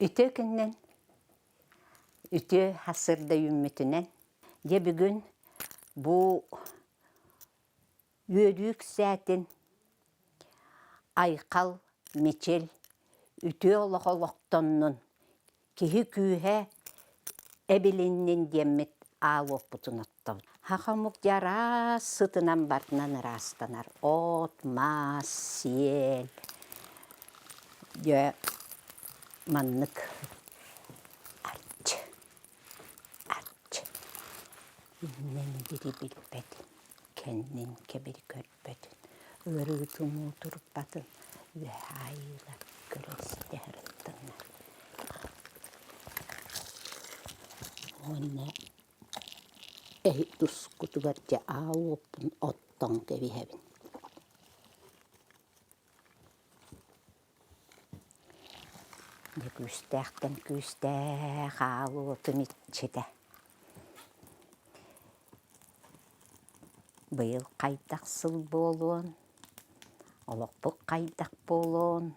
Үтүө күнүнэн, үтүө сарсыарда үүммүтүнэн, дьэ бүгүн бу үөрүү үксээтин, айхал, мичил, үтүө олох олохтоннун, киһи күүһэ эбилиннин диэммит аал уоппутун оттобут. Саха омук дьэ араас сытынан барытынан ыраастанар. От, мас, сиэл. Дьэ маннык арчы, арчы. Иннин бири билбэтин, кэннин кэбири көрбөтүн, ыарыытын уутурбатын үөһэ айыылар көрө-истэ сырыттыннар. Уонна эһи тускутугар дьэ аал уоппун оттон кэбиһэбин. Дьэ күүстээхтэн күүстээх аал уотун иччитэ. Быйыл хайдах сыл буолуон, олохпут хайдах буолуон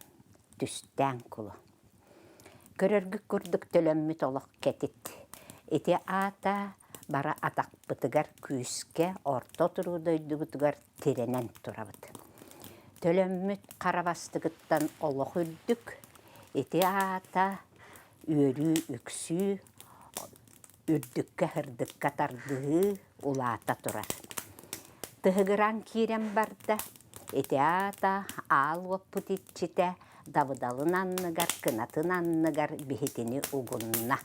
түстээн кулу. Көрөргүт курдук төлөммүт олох кэтит. Ити аата бары атахпытыгар күүскэ орто туруу дойдубутугар тирэнэн турабыт. Төлөммүт хара бастыгыттан олох үрдүк. Ити аата үөрүү үксүү, үрдүккэ-сырдыкка тардыһыы улаата турар. Тыһыгыраан киирэн барда, ити аата аал уоппут иччитэ дабыдалын анныгар, кынатын анныгар биһитини угунна.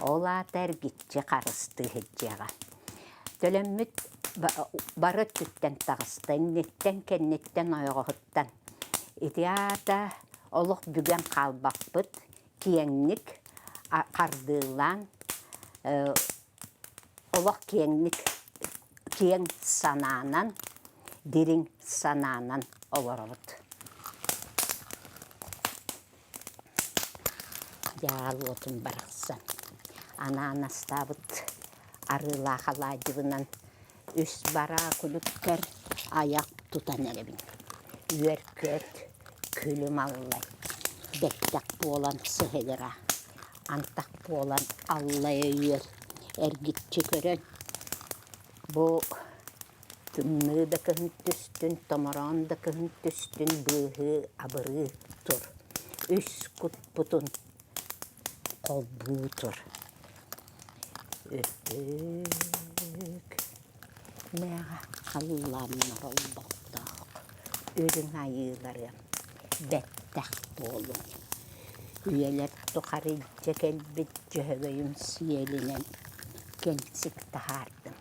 Ол аата эргиччи харыстыы сылдьыаҕа. Төлөммүт бары өттүттэн таҕыста, инниттэн, кэнниттэн, ойоҕоһуттан. Ити аата олох бүгэн хаалбаппыт, киэҥник хардыылаан олох киэҥник киэҥ санаанан дириҥ санаанан олоробут. Дьаал уотун барахсан анаан астаабыт арыылаах алаадьыбынан үс бараа күлүккэр айах тутан эрэбин. Үөр-көт, күлүм аллай, бэттэх буолан сыһыгыра, антах буолан аллайа үөр, эргиччи көрөн, бу тымныы да кыһын түстүн, томороон да кыһын түстүн быыһыы абырыы тур, үс кутпутун холбуу тур. Үрдүк Мэҕэ халлааннар олбохтоох үрүҥ айыыларыам бэттэх буолуҥ. Үйэлэр тухары илдьэ кэлбит дьөһөгөйүм сиэлинэн кэнсик таһаардым.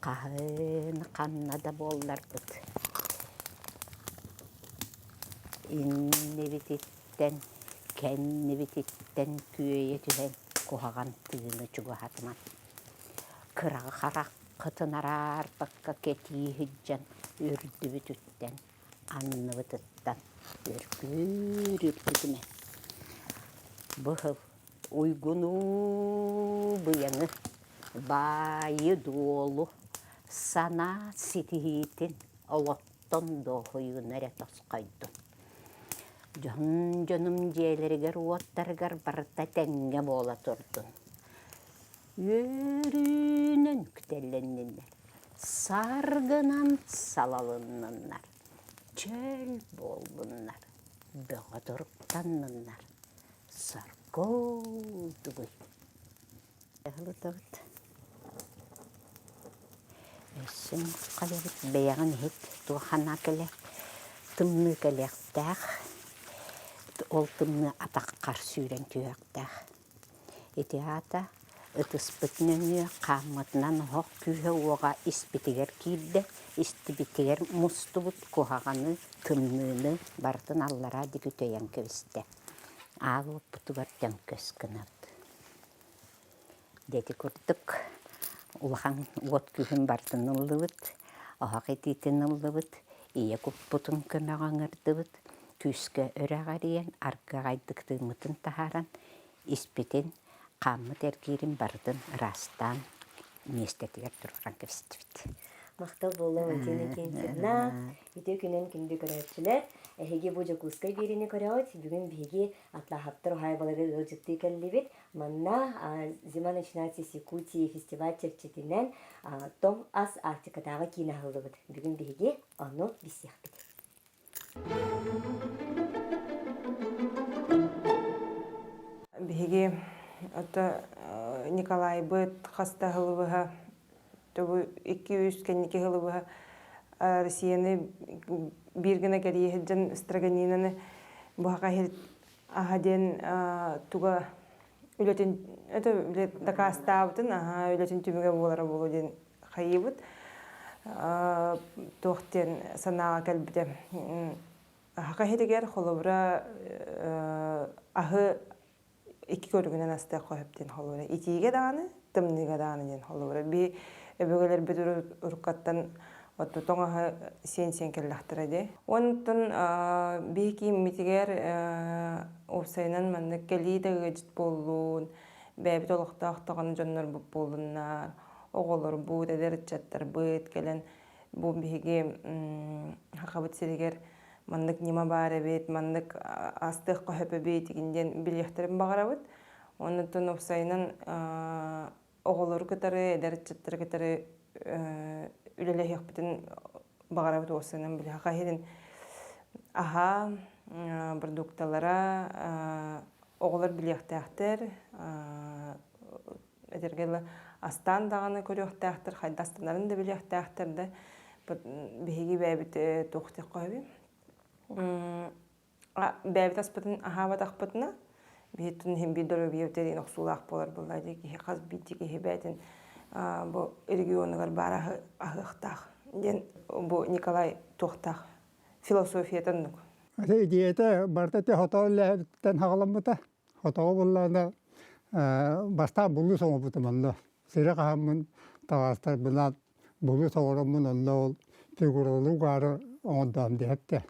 Хаһын ханна да буолларбыт иннибититтэн, кэннибититтэн күөйэ түһэн куһаҕан тыыны чугаһатымаҥ. Кыраҕы хараххытын араарбакка кэтии сылдьан үрдүбүтүттэн, анныбытыттан үргүүр үргүтүмэ. Быһыл уйгунуу быйаҥы, баайы-дуолу, санаа ситиһиитин олохтон дуоһуйууну эрэ тосхойдун. Дьон дьонум дьиэлэригэр-уоттарыгар барыта тэҥҥэ буола турдун. Үөрүүнэн үктэллэнниннэр, саргынан салалынныннар, чөл буоллуннар, бөҕө туруктанныннар, соргу дугуй. Ыһылытабыт. Өссө хайабыт бэйэҕин иһит туох санаа кэлэ тымныы кэлиэхтээх ол тымныы атаххар сүүрэн түһүөхтээх Ити аата ытыспыт нөҥүө хааммытынан оһох күүһэ-уоҕа испитигэр киирдэ, истибитигэр мустубут куһаҕаны, тымныыны барытын аллараа диэки үтэйэн кэбистэ. Аал уоппутугар төҥкөс гынабыт. Дьэ ити курдук улахан уот күүһүн барытын ыллыбыт, оһох итиитин ыллыбыт, ийэ куппутун көмөҕө ыҥырдыбыт, күүскэ үрэҕэрийэн, аргыаҕайдык тыыммытын таһааран, испитин, хааммыт эргиирин барытын ыраастаан миэстэтигэр туруоран кэбистибит. Махтал буолла Валентина Викентьевна. Үтүө күнүн күндү көрөөччүлэр. Эһиги бу Дьокуускай биэриини көрөҕүт. Бүгүн биһиги Атлааһаптар уһаайбаларыгар ыалдьыттыы кэллибит. Манна «Зима начинается с Якутии» фестиваль чэрчитинэн Тоҥ ас Арктикатааҕы киин аһыллыбыт. Бүгүн биһиги ону билсиэхпит. Биһиги ото Николайбыт хас да сылы быһа 2-3 кэнники сылы быһа Россияны биир гына кэрийэ сылдьан Строганинаны быһаха аһа диэн туга үлэтин это дакаастаабытын аһа үлэтин түмүгэ буолара буолуо диэн хайыыбыт туох диэн санааҕа кэлбитэ аһаха иһитигэр холобура аһы икки көрүҥүнэн астыахха сөп диэн холобура итиигэ даҕаны тымныыга даҕаны диэн холобура би өбүгэлэрбит уруккаттан отту тоҥ аһы сиэн-сиэн кэллэхтэрэ дии онтон биһи кииммитигэр уопсайынан маннык кэлии да ыалдьыт буоллун бэйэбит олохтоох даҕаны дьоннорбут буоллуннар оҕолорбут эдэр ыччаттарбыт кэлэн бу биһиги Сахабыт сиригэр маннык ньыма баар эбит, маннык астыахха сөп эбит игин диэн билиэхтэрин баҕарабыт. Оннуттан уопсайынан оҕолору кытары, эдэр ыччаттары кытары үлэлэһиэхпитин баҕарабыт уопсайынан били саха иһин аһа, продукталара оҕолор билиэхтээхтэр, этэргэ дылы астаан даҕаны көрүөхтээхтэр, хайда астанарын да билиэхтээхтэр да биһиги бэйэбит туох диэххэ сөбүй бэйэбит аспытын аһаабатахпытына биһиттэн иһин биир доруобуйа диэн охсуулаах буолар буолла дии киһи хас биирдии киһи бэйэтин бу регионугар баар аһыахтаах диэн бу Николай туохтаах философията оннук. Ити идеята барыта те хотоо үлэһиттэн хаҕаламмыта. Хотоҕо буоллаҕына бастаан булуус оҥорбутум онно. Сири хаһаммын таҕаастарбынаан булуус оҥороммун онно ол фигуралыы угаары оҥордоом диэһэттэ.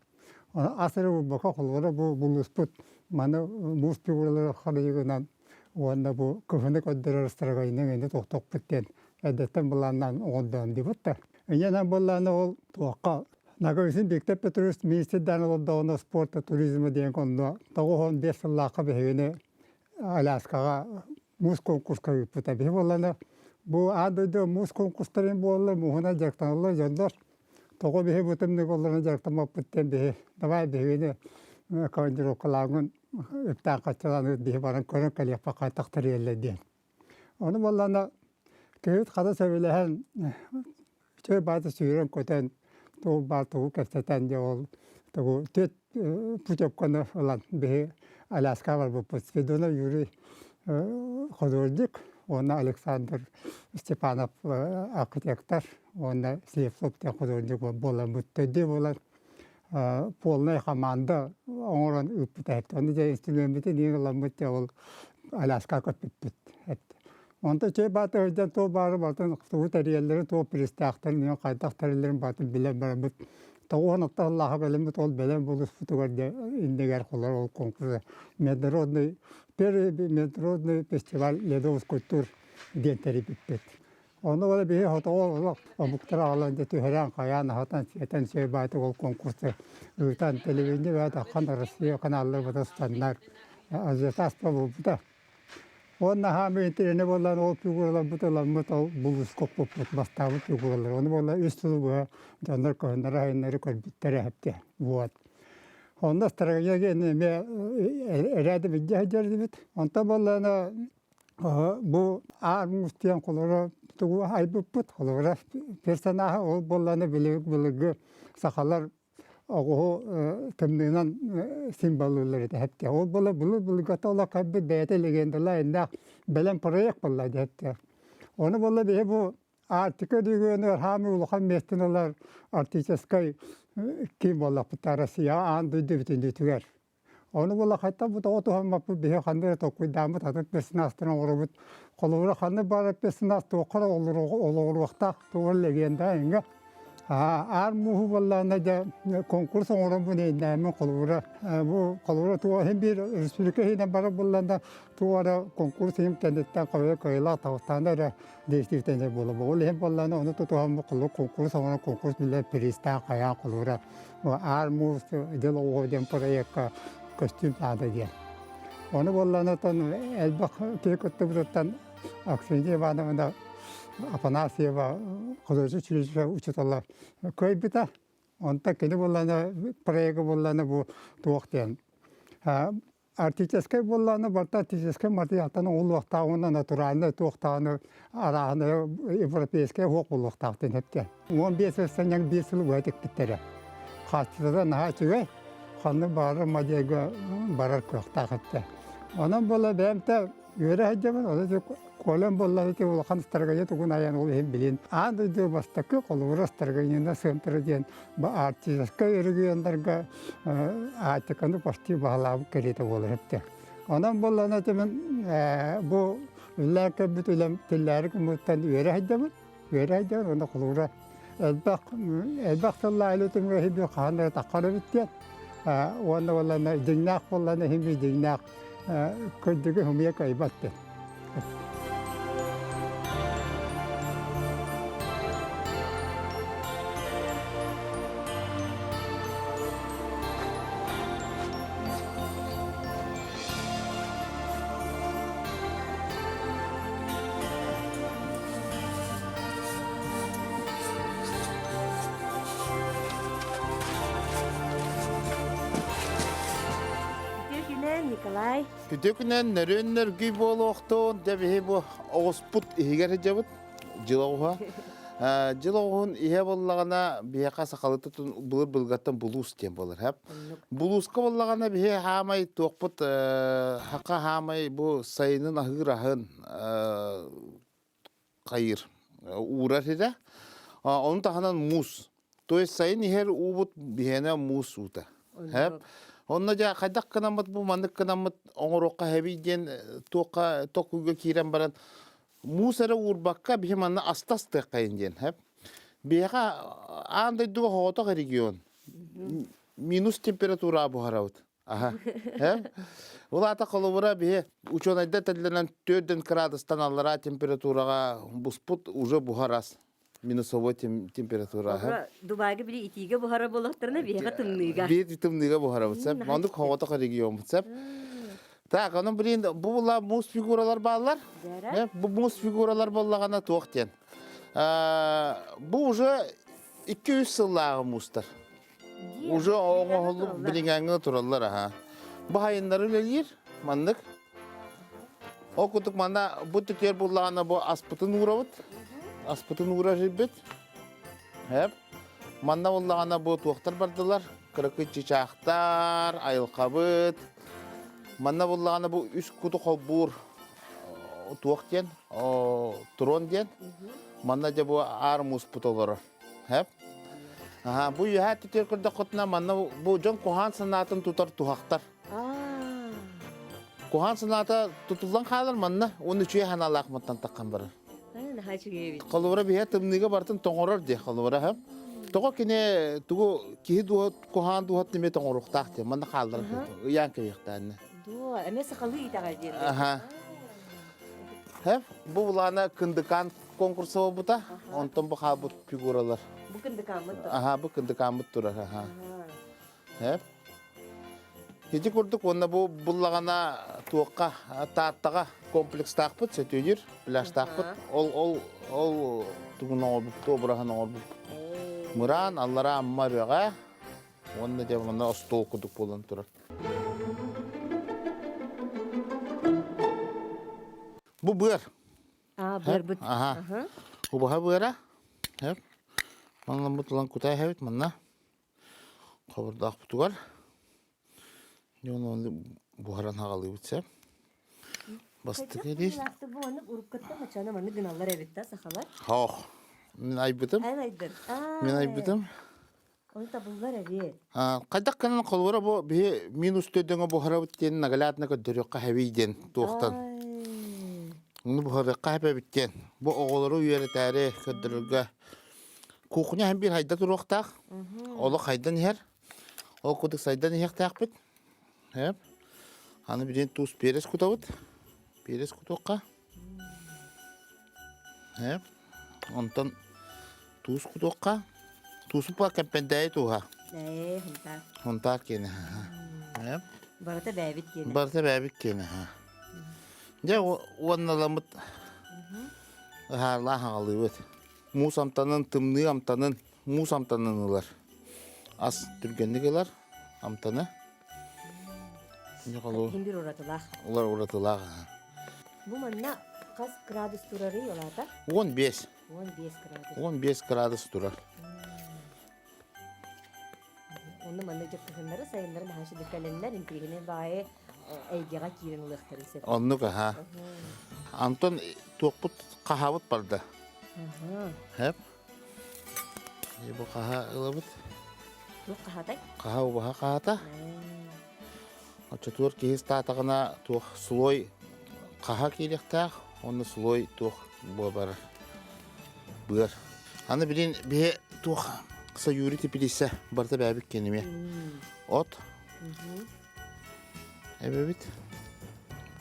Ону ас эрэ булбакка холобура бу булууспут маны муус фигуралары харыйыгынан уонна бу кыһыны көрдөрөр страгайынан эҥин тохтоппут диэн эрдэттэн былааннаан оҥордоом диэбит да. Инньэнэн буоллаҕына ол туохха Наговицын Виктор Петрович министрдаан олордоҕуна спорта туризма диэн онно 95 сыллаахха биһигини Аляскаҕа муус конкурска ыыппыта. Биһи буоллана бу аан дойду муус конкурстарын буолла мууһунан дьарыктаналлар дьоннор. Тоҕо биһи бу тымныыга олорон дьарыктаммаппыт диэн биһи давай биһигини командировкалааҥҥын үптээн хаччалаан биһи баран көрөн кэлиэхпит хайдах тэрийэллэр диэн. Ону буоллаҕына киһибит хата сөбүлэһэн үчүгэй баҕайытык сүүрэн-көтөн тугу баар тугу кэпсэтэн дьэ ол тугу түөрт путевканы ылан биһи Аляскаҕа барбыппыт. Спиридонов Юрий художник уонна Александр Степанов архитектор уонна Слепцов диэн художник буоламмыт төрдүө буолан полнай хамаанда оҥорон ыыппыта эбит. Ону дьэ инструмеммитин иин ыламмыт дьэ ол Аляскаҕа көппүппүт эбит. Онтон чэй баата сылдьан туох баары барытын тугу тэрийэллэрин, туох пристаахтарын, иһин хайдах тэриллэрин барытын билэн бараммыт 96 сыллаахха бэлэммит ол бэлэм булуспутугар дьэ иннигэр холор ол конкурса международный первый международный фестиваль ледовых скульптур диэн тэрийбиппит. Ону ол биһи хотоҕо олох омуктар аҕалан дьэ түһэрэн хайаан аһатан сиэтэн сиэ баайтык ол конкурсы ыытан телевидение бэйэтэ хан Россия каналлар батыстаннар ажиотаж буолбута. Уонна хаамыы интириэнэ буоллаан ол фигураларбыт ыламмыт ол булууска укпуппут бастаабыт фигуралар. Ону буолла үс сыл быһа дьоннор көһүннэр айаннары көрбүттэр эһэпти. Вот. Онно стратегия эмиэ эрээди билдьэ сылдьар этибит. Онтон буоллаана Бу Аар Муус диэн холоро тугу айбыппыт, холобура персонаһа ол буоллаҕына былыргы сахалар оҕуһу тымныынан символлууллар этэ эһэттэ. Ол буола былыр-былыргыта олох кэлбит бэйэтэ легендалаах иннээх бэлэм проект буолла диэттэ. Ону буолла биһи бу Арктика регионугар хаамыы улахан миэстэни ылар арктическай киин буоллахпыт Россия аан дойду бүтүннүүтүгэр. Ону буола хайтан бу тоҕо туһаммаппыт биһи ханна эрэ толкуйдааммыт атын персонажтарын оҥоробут. Холобура ханна баар персонаж туохха эрэ олоҕуруохтаах туох легенда эҥҥэ. Аар мууһу буоллаҕына дьэ конкурс оҥороммун иһиннээммин холобура бу холобура туох иһин биир республика иһинэн барар буоллаҕына туох эрэ конкурс иһин кэнниттэн холобура кыайыылаах таҕыстаҕына эрэ действительно буолар. Ол иһин буоллаҕына ону тутуһаммын холобура конкурс оҥорон конкурс биллэр призтаах хайаан холобура аар муус дьыл оҕо диэн проекка көстүүм наада диэн. Ону буоллаҕына оттон элбэх киһи кыттыбытыттан Аксинья Ивановна Афанасьева художественное училище учуутала кыайбыта. Онтон кини буоллаҕына проега буоллаҕына бу туох диэн артическай буоллаҕына барыта артическай матырыйаалтан оҥоһуллуохтаах уонна натуральнай туохтааҕыны арааһынай европейскай уһуох буолуохтаах диэн эттэ. 15 сыл биир сыл уһа тикпиттэрэ. Хаачыстыбата наһаа үчүгэй, ханнык баҕарар модельга барар кыахтаах эттэ. Онон буолла бэйэм да үөрэ сылдьабын, ол Колям буолла ити улахан ыстаргайа тугун айан ол иһин билин аан дойду бастакы холобура ыстаргайына центра диэн арктическай регионнарга Арктиканы почти баһылаабыт кэриэтэ буолар эттэ. Онон буоллаҕына этимин бу үллээн кэлбит үлэм тиллээри гыммыттан үөрэ сылдьабын, үөрэ сылдьабын уонна холобура элбэх элбэх сыллаах үлэтим иһин хаһан да таххар эбит диэн уонна буоллаҕына дьиҥнээх буоллаҕына иһин дьиҥнээх кырдьыгы хомуйа кыайбат диэн. Үтүө күнэн, Николай. Үтүө күнэн, нөрүөн нөргүй буолуохтун. Дьэ биһи бу оҕуспут иһигэр сылдьабыт. Дьыл оҕуһа. Дьыл оҕуһун иһэ буоллаҕына, биһиэхэ сахалыы былыр былыргаттан булуус диэн буолар. Хэп. Булууска буоллаҕына биһи хаамай туохпут хака хаамай бу сайынын аһыыр аһын хайыыр уурар сирэ. Ону таһынан муус. То есть сайын иһэр уубут биһиэнэ муус уута. Хэп. Онно дьэ хайдах гынаммыт бу маннык гынаммыт оҥоруохха хэбий диэн туохха токуйга киирэн баран муус эрэ уурбакка биһи манна астастыаххайын диэн хэп. Биһиэхэ аан дойдуга соҕотох регион. Минус температура буһарабыт. Аха. Ол аата холобура биһи учуонайдар тэллэнэн 4 градустан аллараа температураҕа буспут уже буһар ас. Минусовой температура. Дубайга били итиигэ буһара буолуохтарына биһиэхэ тымныыга. Биир тымныыга буһарабыт сеп. Оннук хоҕотох региоммут сеп. Так, онон блин, бу була муус фигуралар бааллар. Бу муус фигуралар боллаҕына туох диэн. Бу уже 2-3 сыллааҕы муустар. Уже оҥоһуллук билиҥээҥҥэ тураллар аха. Бу хайыннары үлэлиир маннык. Ол курдук манна бу түтүөр буллаҕына бу аспытын уурабыт. Аспытын уурар сирбит. Хэп. Манна буллаҕына бу туохтар бардылар. Кыракый чычаахтар, айылхабыт. Манна буллаҕына бу үс куту холбуур туох диэн, трон диэн. Манна дьэ бу аар мууспут олорор. Хэп. Аха, бу үөһээ түтүөр көрдөххүтүнэ манна бу дьон куһаан санаатын тутар туһахтар. Куһаан санаата тутуллан хаалар манна уонна үчүгэй санаалаах мантан таххан барар. Наһаа үчүгэй эбит. Холобура биһэ тымныыга барытын тоҥорор диэ холобура хэп. Тоҕо кини тугу киһи дууһа куһаан дууһатын эмиэ тоҥоруохтаах диэ манна хаалларар ыйаан кэбиһиэхтээннэ. Дуо, эмиэ сахалыы итэҕэл диэн. Аха. Хэп, бу булаана Кындыкаан конкурса буолбута. Онтон бу хаалбыт фигуралар. Бу Кындыкааммыт турар. Аха, бу Кындыкааммыт турар. Аха. Хэп. Ити курдук уонна бу буллаҕына туохха Тааттаҕа комплекстаахпыт, сөтүөлүүр пляжтаахпыт. Ол ол ол тугун оҥорбуппут, обраһын оҥорбуппут. Мыраан, аллараа Амма үрэҕэ уонна дьэ манна остуол курдук буолан турар. Бу быар. Аа, быарбыт. Аха. Убаһа быара. Хэп. Манна бу тулан кутай хэбит манна. Хобурдаахпытыгар. Дьон буһаран хагалыыбыт сеп. Бастакы дии. Бу маннык уруккаттан мачана маннык гыналлар эбит да сахалар. Хоох. Мин айбытым. Эн айдын. Мин айбытым. Ону табыллар эбит. Хайдах гынан холобура бу биһи минус төрдөҥө буһарабыт диэн наглядно көрдөрүөххэ хэбий диэн туохтан. Ону буһарыахха хэпэбит диэн. Бу оҕолору үөрэтээри көрдөрөргө. Кухня һэн биир хайда туруохтаах. Олох хайдан иһэр. Ол кудук сайдан иһиэхтээхпит. Эп. Аны билин туус перец кутабыт. Перец кутуохха. Эп. Онтон туус кутуохха. Туусу па кэмпэндээйи тууһа. Ээ, хунтаар. Хунтаар киэнэ. Эп. Барыта бэйэбит киэнэ. Барыта бэйэбит киэнэ. Дьэ уонналаммыт ыһаарлаах аҕалыыбыт. Муус амтанын, тымныы амтанын, муус амтанын ылар. Ас түргэнник ылар амтаны. Ким бир уратылаах. Улар уратылаах. Бу манна хас градус турарый олата? 15. 15 градус. 15 градус турар. Онно манна дьэ кыһыннары сайыннары наһаа сүдүкэлэннэр интригэни баайы эйгэҕэ киирэн ылыахтарын сөп. Оннук аха. Антон туохпут хаһаабыт барда. Хэп. Бу хаһа ылабыт. Туох хаһатай? Хаһа убаһа хаһата. Оччотугар киһи ыстаатаҕына туох слой хаһа киириэхтээх, уонна слой туох буолар быар. Аны билин биһи туох саюри теплица барыта бэйэбит киэнимэ. От эбэбит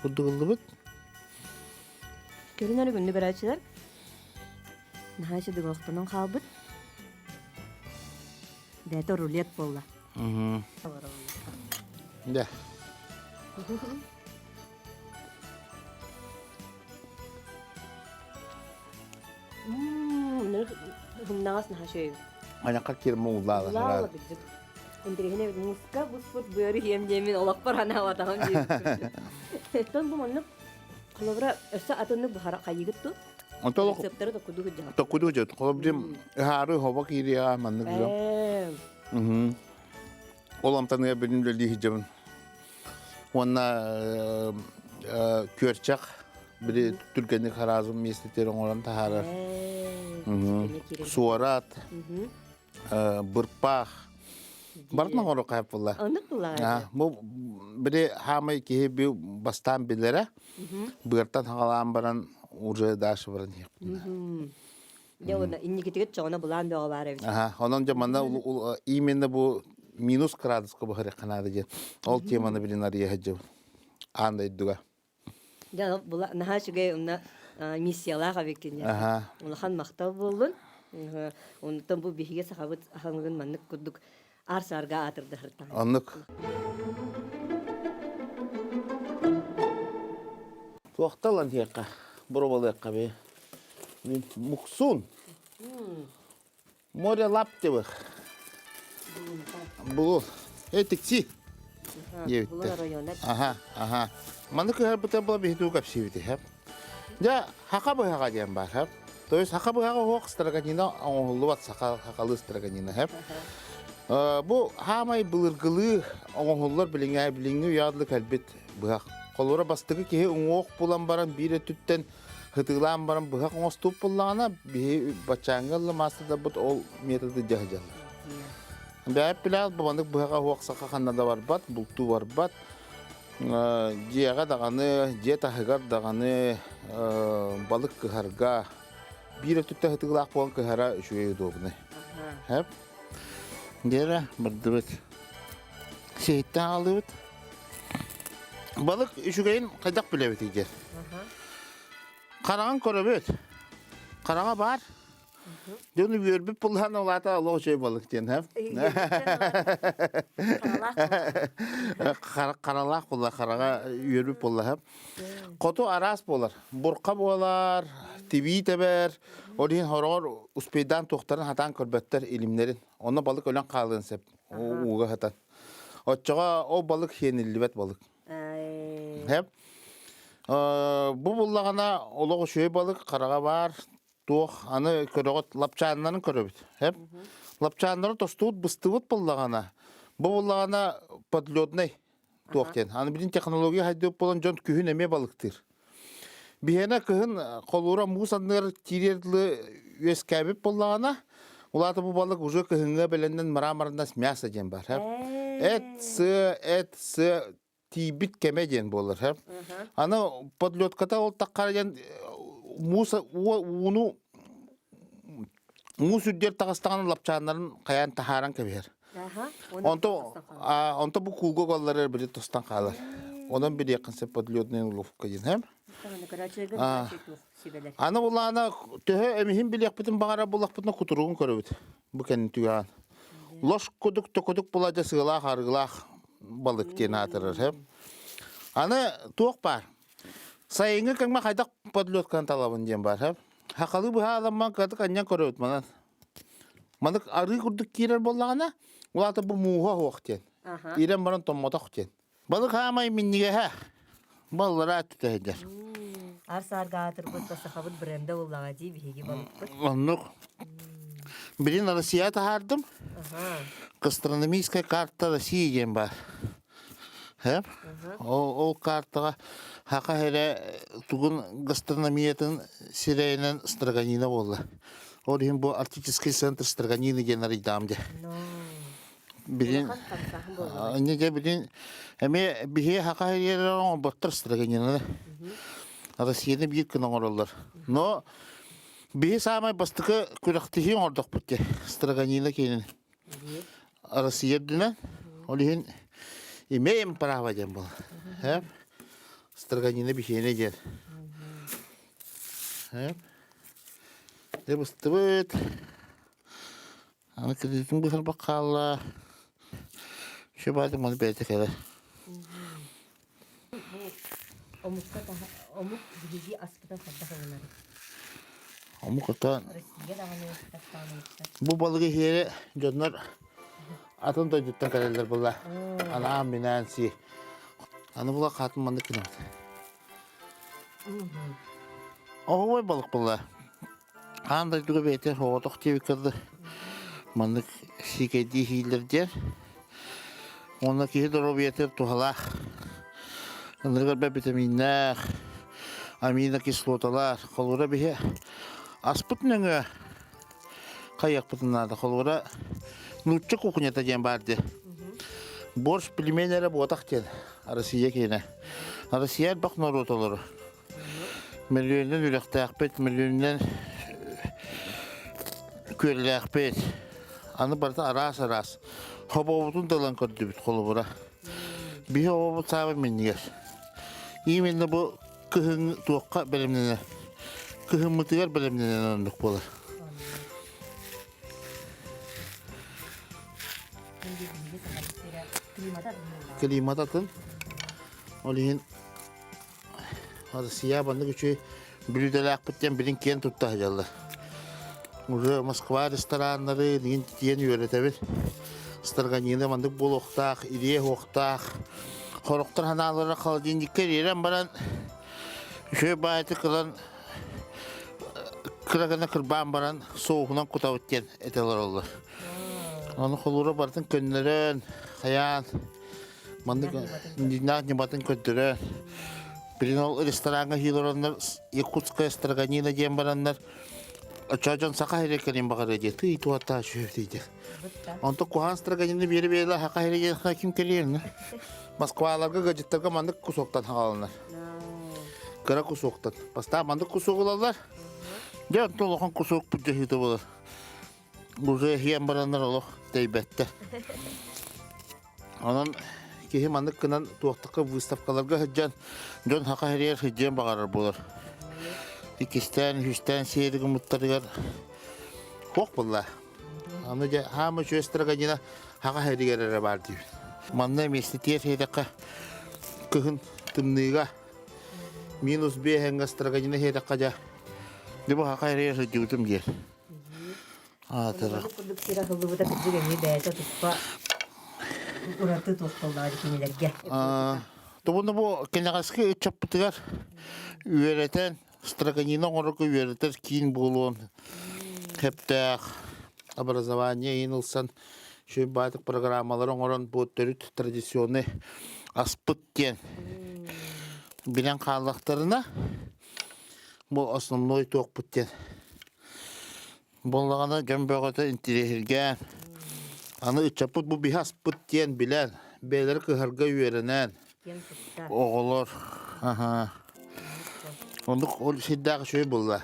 курдугуллубут. Көрүн эрэ күндү көрөөччүлэр. Наһаа үчүгэй охтонон хаалбыт. Бэйэтэ рулет буолла. Да. Хымнаҕас наһаа үчүгэй. Айахха киирмэ ууллаала. Ууллаала кырдьык. Интэриэһинэй мууска буспут быары иһиэм диэмин олохпор анаабатаҕым диэбит. Оттон бу маннык холобура өссө атыннык буһара хайыгыт ту? Онтон Рецепттары токкуду сылдьаҕыт. Токкуду сылдьабыт. Холобур, ыһаары хоба киириэҕэ маннык дьон. Ол амтаныга билин үлэлии сылдьабын. Уонна күөрчэх били түргэнник хараазым миэстэтигэр оҥорон таһаарар. Суорат, бырпаах. Барытын оҥору хайап буолла. Оннук буоллаҕа. Бу били хаамай киһи бастаан билэрэ. Быартан хаҕалаан баран уже дальше баран иһиэхпин. Дьэ уонна инникитигит чоҕуна былаан бөҕө баар эбит. Аха, онон дьэ манна именно бу минус градуска быһарыахха наада диэн. Ол теманы билин арыйа сылдьабын. Аан дойдуга. Дьэ наһаа үчүгэй онно миссиялаах эбиккин. Аха. Улахан махтал буоллун. Онтон бу биһиги сахабыт аһылыгын маннык курдук аар-саарга аатырдаһыртаҕын. Оннук. Туохта ылан иһиэххэ, боруобалыахха бээ. Муксун. Море лаптевых. Булун. Э, тикси. Булун района. Аха, аха. Маны кыһарбыта була биһи тугу кэпсиибит иһэ. Дьэ, хака быһаҕа диэн баар, хэп. То есть хака быһаҕа оһох строганина оҥоһуллубат саха хакалыы строганина, хэп. Бу хаамай былыргылыы оҥоһуллар билиҥҥи билиҥҥи үйэ кэлбит быһах. Холобура бастакы киһи уҥуох булан баран биир өттүттэн хытыылаан баран быһах оҥостубут буоллаҕына, биһи баччааҥҥа ылла маастардарбыт ол методы дьаһдьаллар. Бэйэп билэҕит бу маннык быһаҕа оһох саха ханна да барбат, бултуу барбат. Дьиэҕэ даҕаны, дьиэ таһыгар даҕаны балык кыһарга биир өттүттэн хытыылаах буолан кыһара үчүгэй удобный. Хэп. Дьиэрэ бардыбыт. Сиһиттэн аҕаллыбыт. Балык үчүгэйин хайдах билэбитий диэн. Хараҕын көрөбүт. Хараҕа баар. Дьону үөрбүт буллаан улаата олох үчүгэй балык диэн хэп. Харалаах буолла, хараҕа үөрбүт буолла хэп. Хоту араас буолар. Бурка буолар, тибии тэбэр. Ол иһин хороҕор успейдаан туохтарын хатаан көрбөттөр илимнэрин. Онно балык өлөн хаалыан сөп. Ууга хатан. Оччоҕо ол балык хиэниллибэт балык. Хэп. Бу буллаҕына олох үчүгэй балык хараҕа баар, туох аны көрөҕүт лапчааннарын көрөбүт. Хэп. Лапчааннары тостубут быстыбыт буллаҕына, бу буллаҕына подледный туох диэн. Аны билин технология хайдыбыт буолан дьон күһүн эмиэ балыктыыр. Биһиэнэ кыһын холуура муус анныгар киириэр дылы үөскээбит буоллаҕына, улаата бу балык уже кыһыҥҥа бэлэмнэн мраморнас мясо диэн бар. Эт, сыа, эт, сыа тиийбит кэмэ диэн буолар. Аны подлетката ол таххара диэн муус ууну. Муус үрдүгэр таҕыстаҕына лапчааннарын хайаан таһааран кэбиһэр. Онто онто бу кууга угаллар били тостон хаалар. Онон билиэххин сөп подледная уловка диэн һэм. Аны улаана төһө эмиһин билиэхпитин баҕара буллахпытына кутуругун көрөбүт. Бу кэнни түгэҕин. Лош кудук токудук була дьэ сыалаах арыгылаах балык диэн аатырар һэм. Аны туох баар? Сайыҥҥы кэмҥэ хайдах подледканы талабын диэн баар һэм. Хахалы быһааламман кыратык анньан көрөбүт манан. Манык арыы курдук киирэр буоллаҕына, улаата бу мууһа оһуох диэн. Ирэн баран томмотох диэн. Балык хаамай минньигэһэ. Баллара өттүтэ сылдьар. Ар саарга аатырбыт сахабыт бренда буоллаҕа дии биһиги балыкпыт. Оннук. Билин Россия таһаардым. Гастрономическая карта России диэн баар. Һэ? Ол, ол картаҕа хака эрэ тугун гастрономиятын сирэйинэн строганина буолла. Ол иһин бу Арктический центр строганины диэн арыйдаам дьэ. Билин инне дьэ билин эмиэ биһиэ хака иһиэрэ оҥорботтор строганинаны. Россияны биир күн оҥороллор. Но биһи саамай бастакы күрэхтэһии оҥордохпут дьэ строганина киинин. Россия үрдүнэн, ол иһин имеем право диэн буолар. Э? Строганина биһиэнэ диэн. Э? Дьэ быстыбыт. Аны кредитин быһарбак хаалла. Şu баайдык маны бэйэтэ кэлэр. Омукка омук биһиги аспытын хайдах ылынарый? Омук ото Россия даҕаны тастаан омуктар. Бу балыгы иһиэри дьоннор атын дойдуттан кэлэллэр була. Анаан минээн сии. Аны була хатын маннык гынабыт. Оһуой балык була. Аан дойдуга бэйэтэ оҕотох диэбиккэ маннык сиикэйдии иһииллэр диэн. Уонна киһи доруобуйатыгар туһалаах. Ынырыгар бэ витаминнээх, аминокислоталар. Холобура биһи аспыт нөҥүө хайыахпытын наада. Холобура нуучча кухнята диэн баар дии. Борщ пельмень эрэ буотах диэн Россия киэнэ. Россия элбэх норуот олорор. Мөлүйүөнүнэн үрэхтээхпит, мөлүйүөнүнэн күөллээхпит. Аны барыта араас-араас. Хобообутун да ылан көрдүбүт холобура. Биһи обобут саабай минньигэс. Именно бу кыһын туохха бэлэмнэнэр? Кыһыммытыгар бэлэмнэнэн оннук буолар. Климат атын. Ол иһин Россия маннык үчүгэй бүлүүдэлээхпит диэн билин киэн тутта сылдьаллар. Уже Москва рестораннары диэн тиийэн үөрэтэбит. Строганина маннык буолуохтаах, ириэ уохтаах. Хорохтор ханаалара холодильникка ириэрэн баран үчүгэй баайытык ылан кыра гына кырбаан баран соуһунан кутабыт диэн этэ олороллор. Ону холуура барытын көннөрөн, хайаан Маннык дьиҥнээх ньыматын көрдөрө. Билин ол рестораҥҥа иһии олороннор Якутская строганина диэн бараннар оччо дьон саха сирэ кэлин баҕарыа диye тый туһаттаа сүһүрдүйдэ. Онто куһаан строганина биэри биэрэ саха сирэ ким кэлиэн Москваларга гаджеттарга маннык кусоктан хааланар. Кыра кусоктан. Бастаан маннык кусок ылаллар. Дьэ онтон улахан кусок дьаһыыта болар. Уже иһийэн бараннар олох тэйбэттэр. Онон киһи маннык гынан туохтака выставкаларга сылдьан дьон хака хэрийэр сылдьыан баҕарар буолар. Иккистээн, үһүстээн сиэри гыммыттарыгар туох буолла? Аны дьэ хаама үчүгэй строганина хака хэригэр эрэ баар диибин. Манна миэстэтигэр сиэтэххэ кыһын тымныыга минус биэһэҥҥэ строганина сиэтэххэ дьэ дьэ бу хака хэригэр сылдьыбытым диэн. Аатыра. Курдук сир аһыллыбыта кырдьык эмиэ бэйэтэ туспа ураты туохталлаах кинилэргэ. Тобуну бу кэнэҕэски ыччаппытыгар үөрэтэн, строганина оҥорорго үөрэтэр киин буолуон сөптөөх образование иһин ылсан үчүгэй баайтык программалары оҥорон бу төрүт традиционный аспыт диэн билэн хааллахтарына Бу основной туохпут диэн. Буоллаҕына дьон бөҕөтө интириэһиргээн, аны ыччаппыт бу биһи аспыт диэн билэн, бэйэлэрэ кыһарга үөрэнэн, оҕолор, аһаа. Оннук ол сирдээх үчүгэй буолла.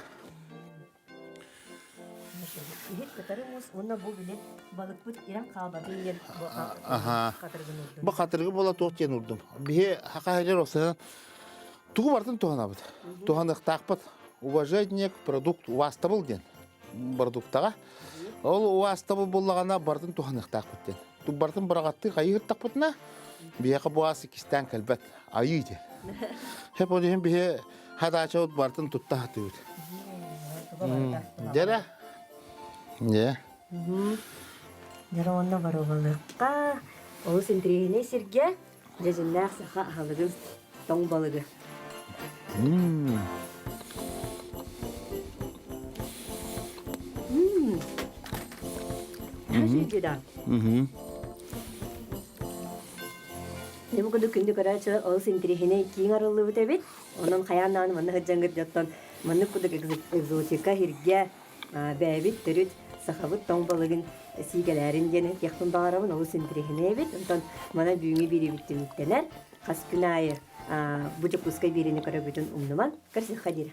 Иһит кытары муус уонна бу били балыкпыт ирэн хаалбатын диэн бу Аха. хатырыгын урдум. Бу хатырыгы буола туох диэн урдум. Биһи хахаһилер осынан тугу бартын туһанабыт. Туһаныахтаахпыт. Уважение к продукт убаастабыл диэн продуктаҕа. Ол убаастабыл буллаҕына бартын туһаныахтаахпыт диэн. Барытын быраҕаттыы хайыһыртахпытына биһиэхэ бу аас иккистээн кэлбэт айыы диэн. Хеп ол иһин биһи хадаачабыт барытын тутта сатыыбыт. Дьэрэ. Дьэ. Дьэрэ онно боруобалыахха. Олус интэриэһинэй сиргэ дьэдьэннээх саха аһылыгын тоҥ балыгы. Хашидида. Бу курдук күндү көрөөччүлэр олус интэриэһинэй киин арыллыбыт эбит. Онон хайаан даҕаны манна сылдьаҥҥыт дьоттон маннык курдук экзотика иһиргэ бэйэбит төрүт сахабыт тоҥ балыгын сиикэлээрин диэн этиэхпин баҕарабын олус интэриэһинэй эбит. Онтон манан бүгүҥҥү биэриибит түмүктэнэр. Хас күн аайы бу Дьокуускай биэриини көрөргүтүн умнумаҥ. Көрсүөххэ диэри.